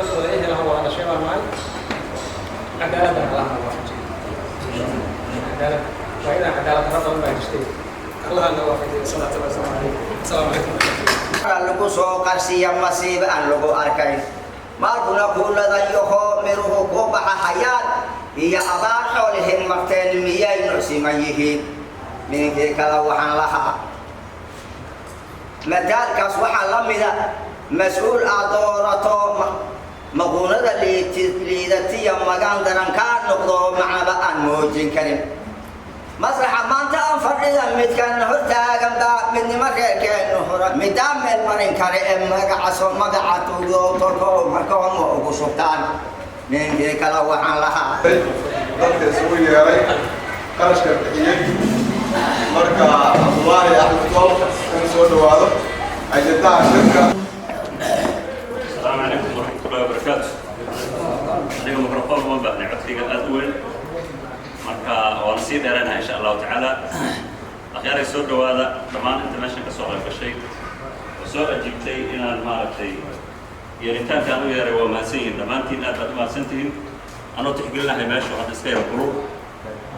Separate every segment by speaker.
Speaker 1: Dad wada ehelaha, wada dhashay baan nahay. Cadaaladana Allahna waafajiyo. Cadaalad waa inaan, cadaalad darro badan baa jirtay, Allahna waafajiyo. Salaatu wasalaamu calaykum. Asalaamu calaykum.
Speaker 2: Lagu soo qarsiya masiiba aan lagu arkayn, maalkuna kuuladan yaho, miruhu ku baxahayaan iyo abaar xoolihin marteen, miyay nucsiman yihiin? Ninkii kale waxaan lahaa, mataalkaas waxaa la mida mas-uul aad doorato, maquunada liidatiya magaan daran kaa noqdo, macnaba aan muujin karin. Masraxa maanta aan fadhida midkan hortaagan baa midnimo reerkeenu hora midaan meel marin kare ee magaca magaca tuugo tolko markooma ugu shubtaan. Ninkii kale waxaan lahaa,
Speaker 3: Dadka isugu yeeray, qarashka bixiyey. Marka Cabdullaahi Axmed Dool inuu soo dhawaado ajandaha shirka.
Speaker 4: السلام عليكم ورحمة الله وبركاته. Aniga mikrofon uma baahnay, codkayga aad u weyn, marka waan sii dheeranahay insha Allahu tacaala. Akhyaaray, soo dhawaada dhammaan inta meeshan ka soo qayb gashay oo soo ajiibtay inaan maaragtay yeeritaankaan u yeeray. Waa mahadsan yihiin dhammaantiin, aad baad u mahadsan tihiin. Anoo tixgelinahay meesha hadda iska yara kulul,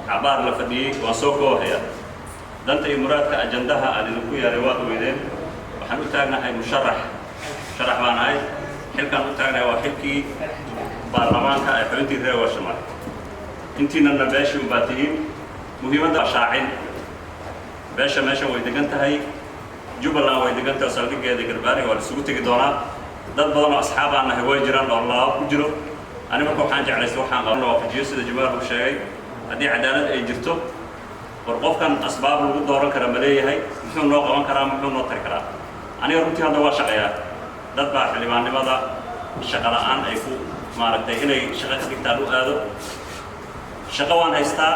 Speaker 4: cabaar la fadhiyey, waan soo koobahaya. Danta iyo muraadka ajandaha aan idinku yeeray waad ogeydeen. Waxaan u taagnahay musharax, musharax baan ahay. Xilkaan u taagnahay waa xilkii baarlamaanka ee xubintii reer Waashamar. Intiinana beeshii unbaa tihiin. Muhiimadda waa shaacin beesha. Meesha way degan tahay, Jubbaland way degan tahay oo saldhiggeeda Garbaari waa la isugu tegi doonaa. Dad badan oo asxaabaan nahay way jiraan oo laab ku jiro. Ani marka waxaan jeclaystay, waxaan qaban waafajiyo sida Jamaal uu sheegay, haddii cadaalad ay jirto, war qofkan asbaab lagu dooran kara ma leeyahay? Muxuu noo qaban karaa? Muxuu noo tari karaa? Aniga runtii hadda waa shaqeeyaa. Dad baa xildhibaannimada shaqo la'aan ay ku maaragtay inay shaqo ka dhigtaan u aado. Shaqo waan haystaa.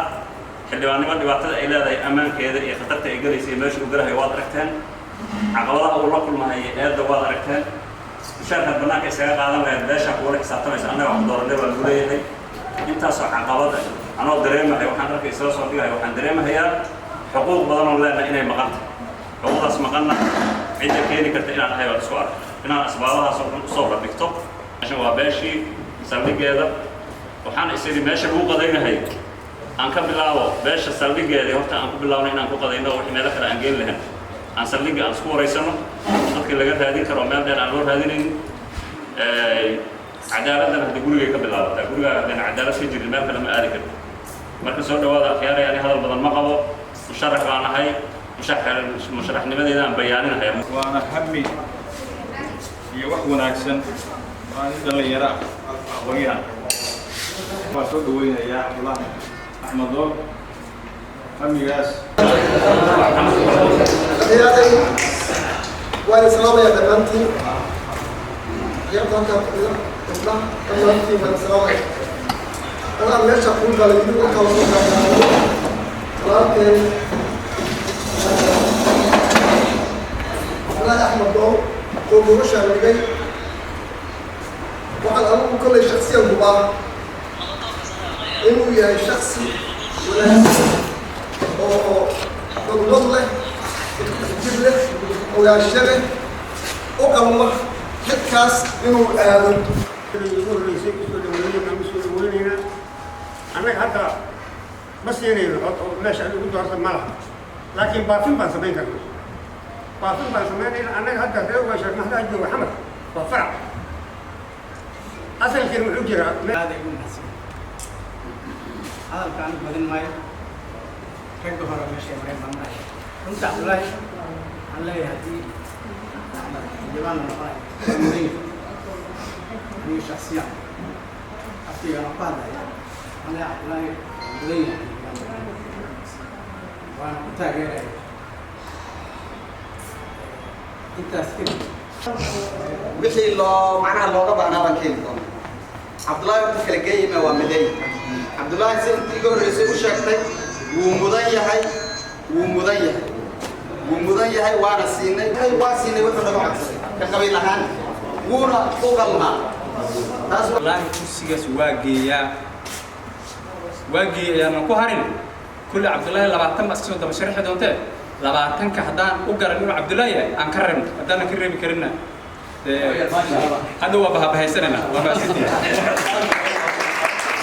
Speaker 4: Xildhibaannimo dhibaatada ay leedahay, ammaankeeda iyo khatarta ay gelaysa iyo meesha uu galahay waad aragteen. Caqabadaha uu la kulmahay, eedda waad aragteen. Mushaarkaad bannaanka isaga qaadan lahayd beeshaa kuwala xisaabtamaysa, annaga wax dooranay baa lagu leeyahay. Intaasoo caqabad ah anoo dareemahay, waxaan dharka isla soo dhigahay, waxaan dareemahayaa xuquuq badan oo leenahay inay maqan tahay. Xuquuqdaas maqanna cidda keeni karta inaan ahay baan isku arkay, inaan asbaabahaas oo dhan usoo hordhigto. Meeshan waa beeshii saldhiggeeda. Waxaan is idhi, meesha lagu qadaynahay aan ka bilaabo, beesha saldhiggeedii horta aan ku bilaabno inaan ku qadayno. Wixii meelo kale aan geen lahayn, aan saldhigga aan isku waraysano, dadkii laga raadin karo meel dheer aan loo raadinaynin. Cadaaladdan hadda gurigay ka bilaabataa. Gurigaaga haddayna cadaalad ka jirin, meel kale ma aadi karto. Marka soo dhawaada, akhyaaray. Ani hadal badan ma qabo. Musharax baan ahay, musharaxnimadeedaan bayaaninahaya.
Speaker 5: Waana hami iyo wax wanaagsan. Waa nin dhallinyaro ah, aqoon-yahan. Waan soo dhaweynayaa Cabdullaahi Axmed Dool hamigaas.
Speaker 6: Akhyaaray, waan islaamaya dhammaantiin. Akhyaarta halkaa fadhida, gabdhaha, dhammaantiin waan islaamaya. Anaa meesha kuu galay idinku kala soo gaagaabo. Walaalkeen Cabdullaahi Axmed Dool oo gogoshaan dhigay, waxaan anigu kollay shaksiyan hubaa inuu yahay shaksi wanaagsan oo dadwad leh, jir leh, ogaansho leh, u qalma xilkaas inuu aado.
Speaker 7: Ugu horreysay kusoo dhaweynay, baan usoo dhaweynaynaa. Annaga hadda ma siinayno cod oo meesha aad ugu doorta ma laha, laakiin baafin baan samayn karnaa, baafin baan samaynayna. Annaga hadda reer Ugaasheer maxdaa jooga Xamar waa farac, asalkiina wuxuu jiraa.
Speaker 8: Aad ay u mahadsan. Hadalka anigu badin maayo, ragga hore meesha ay mareen baan maraya. Runta Cabdullaahi waxaan leeyahay, haddii xildhibaan la noqonayo, waa mudan yahay. Aniga shaksiyan afkaygaan ku hadlaya, waxaan leeyahay Cabdullaahi waa mudan yahay xildhibaan, waana ku taageeraya. Intaas kadib,
Speaker 9: Wixii loo macnaha looga baahnaa baan keeni doona. Cabdullaahi horta kala geeyima, waa mideey. Cabdullaahi si intii iga horreysay u sheegtay, wuu mudan yahay, wuu mudan yahay, wuu mudan yahay. Waana siinay, waa siinay wuxuu naga codsaday ka qabiil ahaan, wuuna u qalmaa taas.
Speaker 10: Wallaahi kursigaas waa geeyaa, waa geeyay, ayaanan ku harin. Kulli Cabdullaahi 20 baa iska soo daba sharixi doontee. 20-ka haddaan u garan inuu Cabdullaahi yahay, aan ka reebno. Haddaanan ka reebi karinna, Dee hadda waa bahabahaysanayna, waa mahadsantihiin.